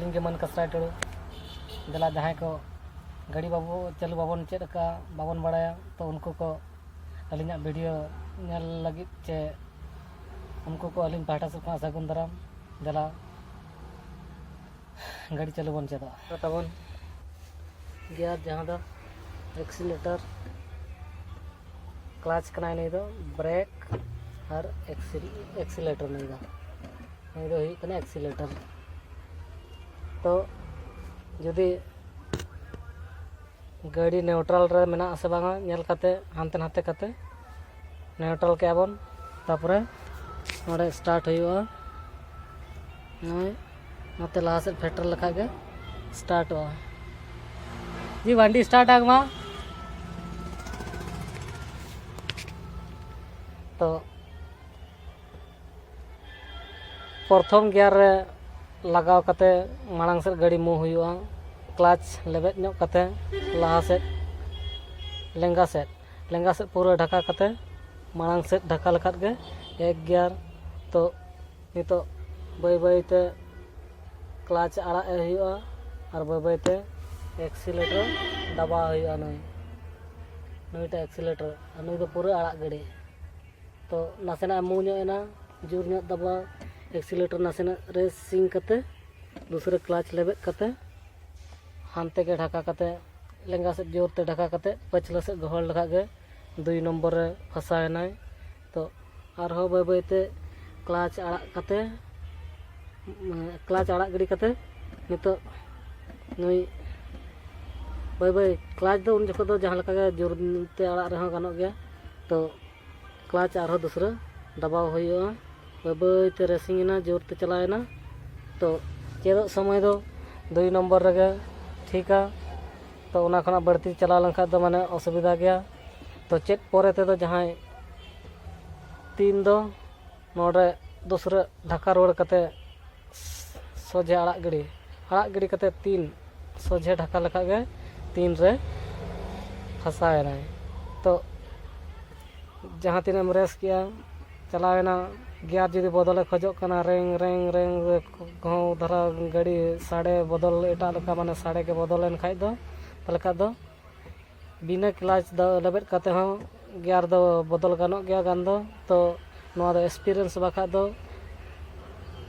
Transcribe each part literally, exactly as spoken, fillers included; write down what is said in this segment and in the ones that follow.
ᱤᱧ ᱜᱮ ᱢᱟᱹᱱ ᱠᱟᱥᱨᱟᱭ ᱴᱩᱰᱩ᱾ ᱫᱮᱞᱟ, ᱡᱟᱦᱟᱸᱭ ᱠᱚ ᱜᱟᱹᱰᱤ ᱵᱟᱵᱚ ᱪᱟᱹᱞᱩ ᱵᱟᱵᱚᱱ ᱪᱮᱫ ᱟᱠᱟᱫᱼᱟ, ᱵᱟᱵᱚᱱ ᱵᱟᱲᱟᱭᱟ, ᱛᱚ ᱩᱱᱠᱩ ᱠᱚ ᱟᱹᱞᱤᱧᱟᱜ ᱵᱷᱤᱰᱤᱭᱳ ᱧᱮᱞ ᱞᱟᱹᱜᱤᱫ ᱪᱮ ᱩᱱᱠᱩ ᱠᱚ ᱟᱹᱞᱤᱧ ᱯᱟᱦᱴᱟ ᱥᱮᱫ ᱠᱷᱚᱱᱟᱜ ᱥᱟᱹᱜᱩᱱ ᱫᱟᱨᱟᱢ᱾ ᱫᱮᱞᱟ, ᱜᱟᱹᱰᱤ ᱪᱟᱹᱞᱩ ᱵᱚᱱ ᱪᱮᱫᱚᱜᱼᱟ᱾ ᱛᱟᱵᱚᱱ ᱜᱤᱭᱟᱨ, ᱡᱟᱦᱟᱸ ᱫᱚ ᱮᱠᱥᱤᱞᱮᱴᱟᱨ, ᱠᱞᱟᱪ ᱠᱟᱱᱟᱭ ᱱᱩᱭ ᱫᱚ, ᱵᱨᱮᱠ ᱟᱨ ᱮᱠᱥᱤᱞᱮᱴᱟᱨ ᱱᱩᱭ ᱫᱚ᱾ ᱱᱩᱭ ᱫᱚ ᱦᱩᱭᱩᱜ ᱠᱟᱱᱟ ᱮᱠᱥᱤᱞᱮᱴᱟᱨ᱾ ᱛᱚ ᱡᱩᱫᱤ ᱜᱟᱹᱰᱤ ᱱᱤᱭᱩᱴᱨᱟᱞ ᱨᱮ ᱢᱮᱱᱟᱜ ᱟᱥᱮ ᱵᱟᱝᱟ ᱧᱮᱞ ᱠᱟᱛᱮ, ᱦᱟᱱᱛᱮ ᱱᱟᱛᱮ ᱠᱟᱛᱮ ᱱᱤᱭᱩᱴᱨᱟᱞ ᱠᱮᱜᱼᱟ ᱵᱚᱱ᱾ ᱛᱟᱯᱚᱨᱮ ᱱᱚᱰᱮ ᱥᱴᱟᱨᱴ ᱦᱩᱭᱩᱜᱼᱟ᱾ ᱱᱚᱜᱼᱚᱭ ᱱᱚᱛᱮ ᱞᱟᱦᱟ ᱥᱮᱫ ᱯᱷᱮᱴᱮᱨ ᱞᱮᱠᱷᱟᱡ ᱜᱮ ᱥᱴᱟᱨᱴᱚᱜᱼᱟ᱾ ᱡᱤ ᱵᱟᱱᱰᱤ ᱥᱴᱟᱨᱴ ᱟᱜᱢᱟ᱾ ᱛᱚ ᱯᱨᱚᱛᱷᱚᱢ ᱜᱤᱭᱟᱨ ᱨᱮ ᱞᱟᱜᱟᱣ ᱠᱟᱛᱮ ᱢᱟᱲᱟᱝ ᱥᱮᱫ ᱜᱟᱹᱰᱤ ᱢᱩᱵᱷ ᱦᱩᱭᱩᱜᱼᱟ᱾ ᱠᱞᱟᱪ ᱞᱮᱵᱮᱫ ᱧᱚᱜ ᱠᱟᱛᱮ ᱞᱟᱦᱟ ᱥᱮᱫ, ᱞᱮᱸᱜᱟ ᱥᱮᱫ, ᱞᱮᱸᱜᱟ ᱥᱮᱫ ᱯᱩᱨᱟᱹ ᱰᱷᱟᱠᱟ ᱠᱟᱛᱮ ᱢᱟᱲᱟᱝ ᱥᱮᱫ ᱰᱷᱟᱠᱟ ᱞᱮᱠᱷᱟᱡ ᱜᱮ ᱮᱠ ᱜᱤᱭᱟᱨ᱾ ᱛᱚ ᱱᱤᱛᱚᱜ ᱵᱟᱹᱭ ᱵᱟᱹᱭ ᱛᱮ ᱠᱞᱟᱪ ᱟᱲᱟᱜ ᱮ ᱦᱩᱭᱩᱜᱼᱟ ᱟᱨ ᱵᱟᱹᱭ ᱵᱟᱹᱭ ᱛᱮ ᱮᱠᱥᱤᱞᱮᱴᱟᱨ ᱫᱟᱵᱟᱣ ᱦᱩᱭᱩᱜᱼᱟ᱾ ᱱᱩᱭ, ᱱᱩᱭᱴᱟᱜ ᱮᱠᱥᱤᱞᱮᱴᱟᱨ, ᱟᱨ ᱱᱩᱭ ᱫᱚ ᱯᱩᱨᱟᱹ ᱟᱲᱟᱜ ᱜᱤᱰᱤ᱾ ᱛᱚ ᱱᱟᱥᱮᱱᱟᱜ ᱮ ᱢᱩ ᱧᱚᱜ ᱮᱱᱟ, ᱡᱳᱨ ᱧᱚᱜ ᱫᱟᱵᱟᱣ, ᱮᱠᱥᱤᱞᱮᱴᱟᱨ ᱱᱟᱥᱮᱱᱟᱜ ᱨᱮᱥᱤᱝ ᱠᱟᱛᱮ ᱫᱩᱥᱨᱟᱹ ᱠᱞᱟᱪ ᱞᱮᱵᱮᱫ ᱠᱟᱛᱮ ᱦᱟᱱᱛᱮ ᱜᱮ ᱰᱷᱟᱠᱟ ᱠᱟᱛᱮ, ᱞᱮᱸᱜᱟ ᱥᱮᱫ ᱡᱳᱨ ᱛᱮ ᱰᱷᱟᱠᱟ ᱠᱟᱛᱮ ᱯᱟᱹᱪᱷᱞᱟᱹ ᱥᱮᱫ ᱜᱚᱦᱚᱲ ᱞᱮᱠᱷᱟᱡ ᱜᱮ ᱫᱩᱭ ᱱᱚᱢᱵᱚᱨ ᱨᱮ ᱯᱷᱟᱥᱟᱣ ᱮᱱᱟᱭ᱾ ᱛᱚ ᱟᱨᱦᱚᱸ ᱵᱟᱹᱭ ᱵᱟᱹᱭ ᱛᱮ ᱠᱞᱟᱪ ᱟᱲᱟᱜ ᱠᱟᱛᱮ, ᱠᱞᱟᱪ ᱟᱲᱟᱜ ᱜᱤᱰᱤ ᱠᱟᱛᱮ ᱱᱤᱛᱚᱜ ᱱᱩᱭ ᱵᱟᱹᱭ ᱵᱟᱹᱭ ᱠᱞᱟᱪ ᱫᱚ ᱩᱱ ᱡᱚᱠᱷᱚᱱ ᱫᱚ ᱡᱟᱦᱟᱸ ᱞᱮᱠᱟ ᱜᱮ ᱡᱳᱨ ᱛᱮ ᱟᱲᱟᱜ ᱨᱮᱦᱚᱸ ᱜᱟᱱᱚᱜ ᱜᱮᱭᱟ᱾ ᱛᱚ ᱠᱞᱟᱪ ᱟᱨᱦᱚᱸ ᱫᱩᱥᱨᱟᱹ ᱫᱟᱵᱟᱣ ᱦᱩᱭᱩᱜᱼᱟ᱾ ᱵᱟᱹᱭ ᱵᱟᱹᱭ ᱛᱮ ᱨᱮᱥᱤᱝ ᱮᱱᱟ, ᱡᱳᱨ ᱛᱮ ᱪᱟᱞᱟᱣ ᱮᱱᱟ᱾ ᱛᱚ ᱪᱮᱫᱚᱜ ᱥᱚᱢᱚᱭ ᱫᱚ ᱫᱩᱭ ᱱᱚᱢᱵᱚᱨ ᱨᱮᱜᱮ ᱴᱷᱤᱠᱟ᱾ ᱛᱚ ᱚᱱᱟ ᱠᱷᱚᱱᱟᱜ ᱵᱟᱹᱲᱛᱤ ᱪᱟᱞᱟᱣ ᱞᱮᱱᱠᱷᱟᱱ ᱫᱚ ᱢᱟᱱᱮ ᱚᱥᱩᱵᱤᱫᱷᱟ ᱜᱮᱭᱟ᱾ ᱛᱚ ᱪᱮᱫ ᱯᱚᱨᱮ ᱛᱮᱫᱚ ᱡᱟᱦᱟᱸᱭ ᱛᱤᱱ ᱫᱚ ᱱᱚᱰᱮ ᱫᱩᱥᱨᱟᱹ ᱰᱷᱟᱠᱟ ᱨᱩᱣᱟᱹᱲ ᱠᱟᱛᱮ ᱥᱚᱡᱷᱮ ᱟᱲᱟᱜ ᱜᱤᱰᱤ, ᱟᱲᱟᱜ ᱜᱤᱰᱤ ᱠᱟᱛᱮ ᱛᱤᱱ ᱥᱚᱡᱷᱮ ᱰᱷᱟᱠᱟ ᱞᱮᱠᱷᱟᱡ ᱜᱮ ᱛᱤᱱ ᱨᱮ ᱯᱷᱟᱥᱟᱣ ᱮᱱᱟᱭ᱾ ᱛᱚ ᱡᱟᱦᱟᱸ ᱛᱤᱱᱟᱹᱜ ᱮᱢ ᱨᱮᱥ ᱠᱮᱜᱼᱟ, ᱪᱟᱞᱟᱣ ᱮᱱᱟ ᱜᱤᱭᱟᱨ ᱡᱩᱫᱤ ᱵᱚᱫᱚᱞᱮ ᱠᱷᱚᱡᱚᱜ ᱠᱟᱱᱟ, ᱨᱮᱝ ᱨᱮᱝ ᱨᱮᱝ ᱨᱮ ᱜᱷᱚᱸᱣ ᱫᱷᱟᱨᱟ ᱜᱟᱹᱰᱤ ᱥᱟᱰᱮ ᱵᱚᱫᱚᱞ, ᱮᱴᱟᱜ ᱞᱮᱠᱟ, ᱢᱟᱱᱮ ᱥᱟᱰᱮ ᱜᱮ ᱵᱚᱫᱚᱞ ᱮᱱ ᱠᱷᱟᱡ ᱫᱚ, ᱛᱟᱦᱚᱞᱮ ᱠᱷᱟᱡ ᱫᱚ ᱵᱤᱱᱟᱹ ᱠᱞᱟᱪ ᱫᱚ ᱞᱮᱵᱮᱫ ᱠᱟᱛᱮ ᱦᱚᱸ ᱜᱤᱭᱟᱨ ᱫᱚ ᱵᱚᱫᱚᱞ ᱜᱟᱱᱚᱜ ᱜᱮᱭᱟ ᱜᱟᱱ ᱫᱚ᱾ ᱛᱚ ᱱᱚᱣᱟ ᱫᱚ ᱮᱠᱥᱯᱤᱨᱤᱭᱮᱱᱥ ᱵᱟᱠᱷᱟᱡ ᱫᱚ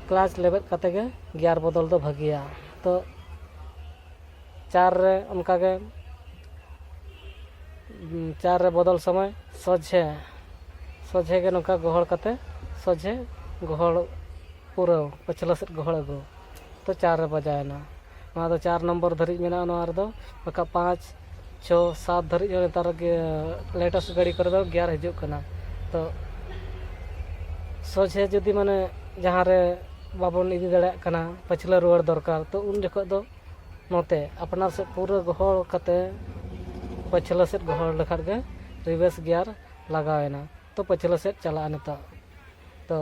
ᱠᱞᱟᱪ ᱞᱮᱵᱮᱫ ᱠᱟᱛᱮ ᱜᱮ ᱜᱤᱭᱟᱨ ᱵᱚᱫᱚᱞ ᱫᱚ ᱵᱷᱟᱹᱜᱤᱭᱟ᱾ ᱛᱚ ᱪᱟᱨ ᱨᱮ ᱚᱱᱠᱟᱜᱮ, ᱩᱸ, ᱪᱟᱨ ᱨᱮ ᱵᱚᱫᱚᱞ ᱥᱚᱢᱚᱭ ᱥᱚᱡᱷᱮ, ᱥᱚᱡᱷᱮ ᱜᱮ ᱱᱚᱝᱠᱟ ᱜᱚᱦᱚᱲ ᱠᱟᱛᱮ, ᱥᱚᱡᱷᱮ ᱜᱚᱦᱚᱲ ᱯᱩᱨᱟᱹᱣ, ᱯᱟᱹᱪᱷᱞᱟᱹ ᱥᱮᱫ ᱜᱚᱦᱚᱲ ᱟᱹᱜᱩ᱾ ᱛᱚ ᱪᱟᱨ ᱨᱮ ᱵᱟᱡᱟᱣᱮᱱᱟ᱾ ᱱᱚᱣᱟ ᱫᱚ ᱪᱟᱨ ᱱᱚᱢᱵᱚᱨ ᱫᱷᱟᱹᱨᱤᱡ ᱢᱮᱱᱟᱜᱼᱟ᱾ ᱱᱚᱣᱟ ᱨᱮᱫᱚ ᱵᱟᱠᱷᱟᱡ ᱯᱟᱸᱪ, ᱪᱷᱚ, ᱥᱟᱛ ᱫᱷᱟᱹᱨᱤᱡ ᱦᱚᱸ ᱱᱮᱛᱟᱨ ᱜᱮ latest ᱜᱟᱹᱰᱤ ᱠᱚᱨᱮ ᱫᱚ ᱜᱤᱭᱟᱨ ᱦᱤᱡᱩᱜ ᱠᱟᱱᱟ᱾ ᱛᱚ ᱥᱚᱡᱷᱮ ᱡᱩᱫᱤ, ᱢᱟᱱᱮ, ᱡᱟᱦᱟᱸ ᱨᱮ ᱵᱟᱵᱚᱱ ᱤᱫᱤ ᱫᱟᱲᱮᱭᱟᱜ ᱠᱟᱱᱟ, ᱯᱟᱹᱪᱷᱞᱟᱹ ᱨᱩᱣᱟᱹᱲ ᱫᱚᱨᱠᱟᱨ, ᱛᱚ ᱩᱱ ᱡᱚᱠᱷᱚᱡ ᱫᱚ ᱱᱚᱛᱮ ᱟᱯᱱᱟᱨ ᱥᱮᱫ ᱯᱩᱨᱟᱹ ᱜᱚᱦᱚᱲ ᱠᱟᱛᱮ ᱯᱟᱹᱪᱷᱞᱟᱹ ᱥᱮᱫ ᱜᱚᱦᱚᱲ ᱞᱮᱠᱷᱟᱱ ᱜᱮ reverse ᱜᱤᱭᱟᱨ ᱞᱟᱜᱟᱣ ᱮᱱᱟ᱾ ᱛᱚ ᱯᱟᱹᱪᱷᱞᱟᱹ ᱥᱮᱫ ᱪᱟᱞᱟᱜᱼᱟ ᱱᱤᱛᱚᱜ᱾ ᱛᱚ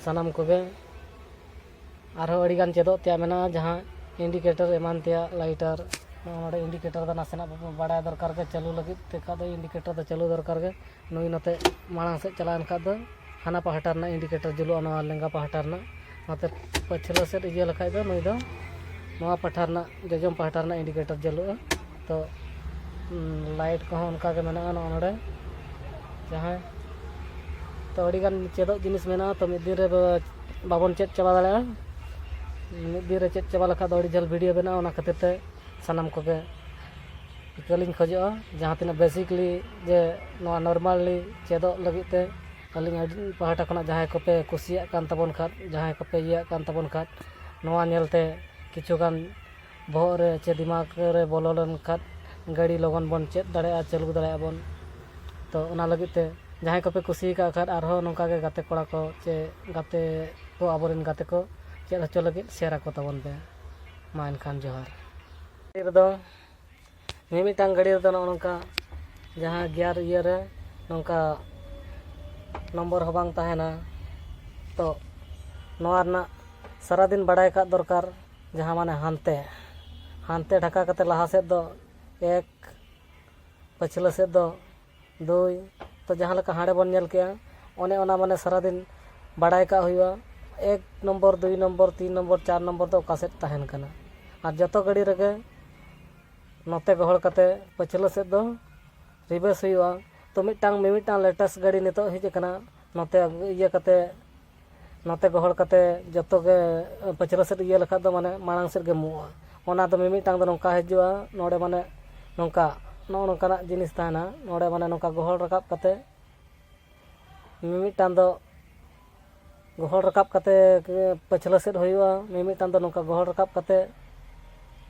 ᱥᱟᱱᱟᱢ ᱠᱚᱜᱮ ᱟᱨᱦᱚᱸ ᱟᱹᱰᱤᱜᱟᱱ ᱪᱮᱫᱚᱜ ᱛᱮᱭᱟᱜ ᱢᱮᱱᱟᱜᱼᱟ, ᱡᱟᱦᱟᱸ ᱤᱱᱰᱤᱠᱮᱴᱚᱨ ᱮᱢᱟᱱ ᱛᱮᱭᱟᱜ, ᱞᱟᱭᱤᱴᱟᱨ, ᱱᱚᱜᱼᱚ ᱱᱚᱰᱮ ᱤᱱᱰᱤᱠᱮᱴᱚᱨ ᱫᱚ ᱱᱟᱥᱮᱱᱟᱜ ᱵᱟᱲᱟᱭ ᱫᱚᱨᱠᱟᱨ ᱜᱮ, ᱪᱟᱹᱞᱩ ᱞᱟᱹᱜᱤᱫ ᱛᱮ ᱠᱷᱟᱡ ᱫᱚ ᱤᱱᱰᱤᱠᱮᱴᱚᱨ ᱫᱚ ᱪᱟᱹᱞᱩ ᱫᱚᱨᱠᱟᱨ ᱜᱮ᱾ ᱱᱩᱭ ᱱᱚᱛᱮ ᱢᱟᱲᱟᱝ ᱥᱮᱫ ᱪᱟᱞᱟᱣ ᱮᱱ ᱠᱷᱟᱡ ᱫᱚ ᱦᱟᱱᱟ ᱯᱟᱦᱴᱟ ᱨᱮᱱᱟᱜ ᱤᱱᱰᱤᱠᱮᱴᱚᱨ ᱡᱩᱞᱩᱜᱼᱟ, ᱱᱚᱣᱟ ᱞᱮᱸᱜᱟ ᱯᱟᱦᱴᱟ ᱨᱮᱱᱟᱜ᱾ ᱱᱚᱛᱮ ᱯᱟᱹᱪᱷᱞᱟᱹ ᱥᱮᱫ ᱤᱭᱟᱹ ᱞᱮᱠᱷᱟᱡ ᱫᱚ ᱱᱩᱭ ᱫᱚ ᱱᱚᱣᱟ ᱯᱟᱦᱴᱟ ᱨᱮᱱᱟᱜ, ᱡᱚᱡᱚᱢ ᱯᱟᱦᱴᱟ ᱨᱮᱱᱟᱜ ᱤᱱᱰᱤᱠᱮᱴᱚᱨ ᱡᱩᱞᱩᱜᱼᱟ᱾ ᱛᱚ ᱞᱟᱭᱤᱴ ᱠᱚᱦᱚᱸ ᱚᱱᱠᱟ ᱜᱮ ᱢᱮᱱᱟᱜᱼᱟ ᱱᱚᱜᱼᱚ ᱱᱚᱰᱮ᱾ ᱡᱟᱦᱟᱸᱭ ᱛᱚ ᱟᱹᱰᱤᱜᱟᱱ ᱪᱮᱫᱚᱜ ᱡᱤᱱᱤᱥ ᱢᱮᱱᱟᱜᱼᱟ, ᱛᱚ ᱢᱤᱫ ᱫᱤᱱ ᱨᱮ ᱵᱟ-, ᱵᱟᱵᱚᱱ ᱪᱮᱫ ᱪᱟᱵᱟ ᱫᱟᱲᱮᱭᱟᱜᱼᱟ᱾ ᱢᱤᱫ ᱫᱤᱱ ᱨᱮ ᱪᱮᱫ ᱪᱟᱵᱟ ᱞᱮᱠᱷᱟᱡ ᱫᱚ ᱟᱹᱰᱤ ᱡᱷᱟᱹᱞ ᱵᱷᱤᱰᱤᱭᱳ ᱵᱮᱱᱟᱜᱼᱟ᱾ ᱚᱱᱟ ᱠᱷᱟᱹᱛᱤᱨ ᱛᱮ ᱥᱟᱱᱟᱢ ᱠᱚᱜᱮ ᱤᱠᱟᱹᱞᱤᱧ ᱠᱷᱚᱡᱚᱜᱼᱟ, ᱡᱟᱦᱟᱸ ᱛᱤᱱᱟᱹᱜ basically ᱡᱮ ᱱᱚᱣᱟ normally ᱪᱮᱫᱚᱜ ᱞᱟᱹᱜᱤᱫ ᱛᱮ ᱟᱹᱞᱤᱧ ᱟᱹᱰᱤ ᱯᱟᱦᱴᱟ ᱠᱷᱚᱱᱟᱜ ᱡᱟᱦᱟᱸᱭ ᱠᱚᱯᱮ ᱠᱩᱥᱤᱭᱟᱜ ᱠᱟᱱ ᱛᱟᱵᱚᱱ ᱠᱷᱟᱱ, ᱡᱟᱦᱟᱸᱭ ᱠᱚᱯᱮ ᱤᱭᱟᱹᱜ ᱠᱟᱱ ᱛᱟᱵᱚᱱ ᱠᱷᱟᱱ, ᱱᱚᱣᱟ ᱧᱮᱞᱛᱮ ᱠᱤᱪᱷᱩ ᱜᱟᱱ ᱵᱚᱦᱚᱜ ᱨᱮ ᱪᱮ ᱫᱤᱢᱟᱜᱽ ᱨᱮ ᱵᱚᱞᱚ ᱞᱮᱱᱠᱷᱟᱱ ᱜᱟᱹᱰᱤ ᱞᱚᱜᱚᱱ ᱵᱚᱱ ᱪᱮᱫ ᱫᱟᱲᱮᱭᱟᱜᱼᱟ, ᱪᱟᱹᱞᱩ ᱫᱟᱲᱮᱭᱟᱜᱼᱟ ᱵᱚᱱ᱾ ᱛᱚ ᱚᱱᱟ ᱞᱟᱹᱜᱤᱫ ᱛᱮ ᱡᱟᱦᱟᱸᱭ ᱠᱚᱯᱮ ᱠᱩᱥᱤ ᱟᱠᱟᱫ ᱠᱷᱟᱱ ᱟᱨᱦᱚᱸ ᱱᱚᱝᱠᱟ ᱜᱮ ᱜᱟᱛᱮ ᱠᱚᱲᱟ ᱠᱚ ᱪᱮ ᱜᱟᱛᱮ ᱠᱚ, ᱟᱵᱚᱨᱮᱱ ᱜᱟᱛᱮ ᱠᱚ ᱪᱮᱫ ᱦᱚᱪᱚ ᱞᱟᱹᱜᱤᱫ share ᱟᱠᱚ ᱛᱟᱵᱚᱱ ᱯᱮ᱾ ᱢᱟ ᱮᱱᱠᱷᱟᱱ ᱡᱚᱦᱟᱨ᱾ ᱨᱮᱫᱚ ᱢᱤᱢᱤᱫᱴᱟᱝ ᱜᱟᱹᱰᱤ ᱨᱮᱫᱚ ᱱᱚᱜᱼᱚ ᱱᱚᱝᱠᱟ ᱡᱟᱦᱟᱸ ᱜᱤᱭᱟᱨ ᱤᱭᱟᱹ ᱨᱮ ᱱᱚᱝᱠᱟ ᱱᱚᱢᱵᱚᱨ ᱦᱚᱸ ᱵᱟᱝ ᱛᱟᱦᱮᱱᱟ᱾ ᱛᱚ ᱱᱚᱣᱟ ᱨᱮᱱᱟᱜ ᱥᱟᱨᱟᱫᱤᱱ ᱵᱟᱲᱟᱭ ᱠᱟᱜ ᱫᱚᱨᱠᱟᱨ, ᱡᱟᱦᱟᱸ ᱢᱟᱱᱮ ᱦᱟᱱᱛᱮ, ᱦᱟᱱᱛᱮ ᱰᱷᱟᱠᱟ ᱠᱟᱛᱮ ᱞᱟᱦᱟ ᱥᱮᱫ ᱫᱚ ᱮᱠ, ᱯᱟᱹᱪᱷᱞᱟᱹ ᱥᱮᱫ ᱫᱚ ᱫᱩᱭ᱾ ᱛᱚ ᱡᱟᱦᱟᱸ ᱞᱮᱠᱟ ᱦᱟᱸᱰᱮ ᱵᱚᱱ ᱧᱮᱞ ᱠᱮᱜᱼᱟ, ᱚᱱᱮ ᱚᱱᱟ ᱢᱟᱱᱮ ᱥᱟᱨᱟᱫᱤᱱ ᱵᱟᱲᱟᱭ ᱠᱟᱜ ᱦᱩᱭᱩᱜᱼᱟ, ᱮᱠ ᱱᱚᱢᱵᱚᱨ, ᱫᱩᱭ ᱱᱚᱢᱵᱚᱨ, ᱛᱤᱱ ᱱᱚᱢᱵᱚᱨ, ᱪᱟᱨ ᱱᱚᱢᱵᱚᱨ ᱫᱚ ᱚᱠᱟ ᱥᱮᱫ ᱛᱟᱦᱮᱱ ᱠᱟᱱᱟ᱾ ᱟᱨ ᱡᱚᱛᱚ ᱜᱟᱹᱰᱤ ᱨᱮᱜᱮ ᱱᱚᱛᱮ ᱜᱚᱦᱚᱲ ᱠᱟᱛᱮ ᱯᱟᱹᱪᱷᱞᱟᱹ ᱥᱮᱫ ᱫᱚ ᱨᱤᱵᱷᱟᱨᱥ ᱦᱩᱭᱩᱜᱼᱟ᱾ ᱛᱚ ᱢᱤᱫᱴᱟᱝ, ᱢᱤᱢᱤᱫᱴᱟᱝ ᱞᱮᱴᱮᱥᱴ ᱜᱟᱹᱰᱤ ᱱᱤᱛᱚᱜ ᱦᱮᱡ ᱟᱠᱟᱱᱟ, ᱱᱚᱛᱮ ᱤᱭᱟᱹ ᱠᱟᱛᱮ, ᱱᱚᱛᱮ ᱜᱚᱦᱚᱲ ᱠᱟᱛᱮ ᱡᱚᱛᱚ ᱜᱮ ᱯᱟᱹᱪᱷᱞᱟᱹ ᱥᱮᱫ ᱤᱭᱟᱹ ᱞᱮᱠᱷᱟᱱ ᱫᱚ ᱢᱟᱱᱮ ᱢᱟᱲᱟᱝ ᱥᱮᱫ ᱜᱮ ᱢᱩᱜᱼᱟ᱾ ᱚᱱᱟ ᱫᱚ ᱢᱤᱢᱤᱫᱴᱟᱝ ᱫᱚ ᱱᱚᱝᱠᱟ ᱦᱤᱡᱩᱜᱼᱟ, ᱱᱚᱰᱮ ᱢᱟᱱᱮ ᱱᱚᱝᱠᱟ, ᱱᱚᱜᱼᱚ ᱱᱚᱝᱠᱟᱱᱟᱜ ᱡᱤᱱᱤᱥ ᱛᱟᱦᱮᱱᱟ᱾ ᱱᱚᱰᱮ ᱢᱟᱱᱮ ᱱᱚᱝᱠᱟ ᱜᱚᱦᱚᱲ ᱨᱟᱠᱟᱵ ᱠᱟᱛᱮ ᱢᱤᱢᱤᱫᱴᱟᱝ ᱫᱚ ᱜᱚᱦᱚᱲ ᱨᱟᱠᱟᱵ ᱠᱟᱛᱮ ᱯᱟᱹᱪᱷᱞᱟᱹ ᱥᱮᱫ ᱦᱩᱭᱩᱜᱼᱟ, ᱢᱤᱢᱤᱫᱴᱟᱝ ᱫᱚ ᱱᱚᱝᱠᱟ ᱜᱚᱦᱚᱲ ᱨᱟᱠᱟᱵ ᱠᱟᱛᱮ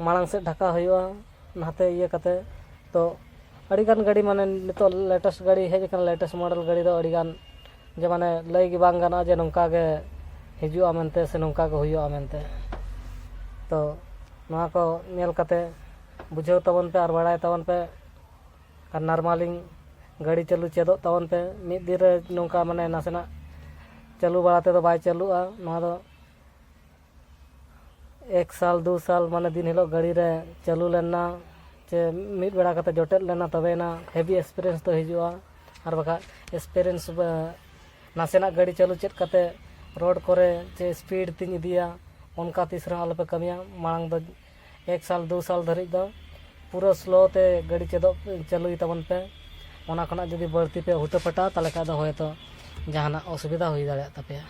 ᱢᱟᱲᱟᱝ ᱥᱮᱫ ᱰᱷᱟᱠᱟ ᱦᱩᱭᱩᱜᱼᱟ, ᱱᱟᱛᱮ ᱤᱭᱟᱹ ᱠᱟᱛᱮ᱾ ᱛᱚ ᱟᱹᱰᱤᱜᱟᱱ ᱜᱟᱹᱰᱤ ᱢᱟᱱᱮ ᱱᱤᱛᱚᱜ ᱞᱮᱴᱮᱥᱴ ᱜᱟᱹᱰᱤ ᱦᱮᱡ ᱟᱠᱟᱱᱟ, ᱞᱮᱴᱮᱥᱴ ᱢᱚᱰᱮᱞ ᱜᱟᱹᱰᱤ ᱫᱚ ᱟᱹᱰᱤᱜᱟᱱ ᱡᱮ ᱢᱟᱱᱮ ᱞᱟᱹᱭ ᱜᱮ ᱵᱟᱝ ᱜᱟᱱᱚᱜᱼᱟ ᱡᱮ ᱱᱚᱝᱠᱟ ᱜᱮ ᱦᱤᱡᱩᱜᱼᱟ ᱢᱮᱱᱛᱮ ᱥᱮ ᱱᱚᱝᱠᱟ ᱜᱮ ᱦᱩᱭᱩᱜᱼᱟ ᱢᱮᱱᱛᱮ᱾ ᱛᱚ ᱱᱚᱣᱟ ᱠᱚ ᱧᱮᱞ ᱠᱟᱛᱮ ᱵᱩᱡᱷᱟᱹᱣ ᱛᱟᱵᱚᱱ ᱯᱮ ᱟᱨ ᱵᱟᱲᱟᱭ ᱛᱟᱵᱚᱱ ᱯᱮ᱾ ᱟᱨ ᱱᱚᱨᱢᱟᱞᱤᱝ ᱜᱟᱹᱰᱤ ᱪᱟᱹᱞᱩ ᱪᱮᱫᱚᱜ ᱛᱟᱵᱚᱱ ᱯᱮ᱾ ᱢᱤᱫ ᱫᱤᱱ ᱨᱮ ᱱᱚᱝᱠᱟ ᱢᱟᱱᱮ ᱱᱟᱥᱮᱱᱟᱜ ᱪᱟᱹᱞᱩ ᱵᱟᱲᱟ ᱛᱮᱫᱚ ᱵᱟᱭ ᱪᱟᱹᱞᱩᱜᱼᱟ᱾ ᱱᱚᱣᱟ ᱫᱚ ᱮᱠ ᱥᱟᱞ, ᱫᱩ ᱥᱟᱞ, ᱢᱟᱱᱮ ᱫᱤᱱ ᱦᱤᱞᱳᱜ ᱜᱟᱹᱰᱤ ᱨᱮ ᱪᱟᱹᱞᱩ ᱞᱮᱱᱟ, ᱪᱮ ᱢᱤᱫ ᱵᱮᱲᱟ ᱠᱟᱛᱮ ᱡᱚᱴᱮᱫ ᱞᱮᱱᱟ, ᱛᱚᱵᱮᱭᱮᱱᱟ ᱦᱮᱵᱤ ᱮᱠᱥᱯᱤᱨᱤᱭᱮᱱᱥ ᱫᱚ ᱦᱤᱡᱩᱜᱼᱟ᱾ ᱟᱨ ᱵᱟᱠᱷᱟᱡ ᱮᱠᱥᱯᱤᱨᱤᱭᱮᱱᱥ ᱵᱟ-, ᱱᱟᱥᱮᱱᱟᱜ ᱜᱟᱹᱰᱤ ᱪᱟᱹᱞᱩ ᱪᱮᱫ ᱠᱟᱛᱮ ᱨᱳᱰ ᱠᱚᱨᱮ ᱪᱮ ᱥᱯᱤᱰ ᱛᱤᱧ ᱤᱫᱤᱭᱟ, ᱚᱱᱠᱟ ᱛᱤᱥ ᱨᱮᱦᱚᱸ ᱟᱞᱚᱯᱮ ᱠᱟᱹᱢᱤᱭᱟ᱾ ᱢᱟᱲᱟᱝ ᱫᱚ ᱮᱠ ᱥᱟᱞ, ᱫᱩ ᱥᱟᱞ ᱫᱷᱟᱹᱨᱤᱡ ᱫᱚ ᱯᱩᱨᱟᱹ ᱥᱞᱳ ᱛᱮ ᱜᱟᱹᱰᱤ ᱪᱮᱫᱚᱜ, ᱪᱟᱹᱞᱩᱭ ᱛᱟᱵᱚᱱ ᱯᱮ᱾ ᱚᱱᱟ ᱠᱷᱚᱱᱟᱜ ᱡᱩᱫᱤ ᱵᱟᱹᱲᱛᱤ ᱯᱮ ᱦᱩᱴᱟᱹ ᱯᱟᱴᱟ, ᱛᱟᱦᱚᱞᱮ ᱠᱷᱟᱡ ᱫᱚ ᱦᱚᱭᱛᱳ ᱡᱟᱦᱟᱱᱟᱜ ᱚᱥᱩᱵᱤᱫᱷᱟ ᱦᱩᱭ ᱫᱟᱲᱮᱭᱟᱜ ᱛᱟᱯᱮᱭᱟ᱾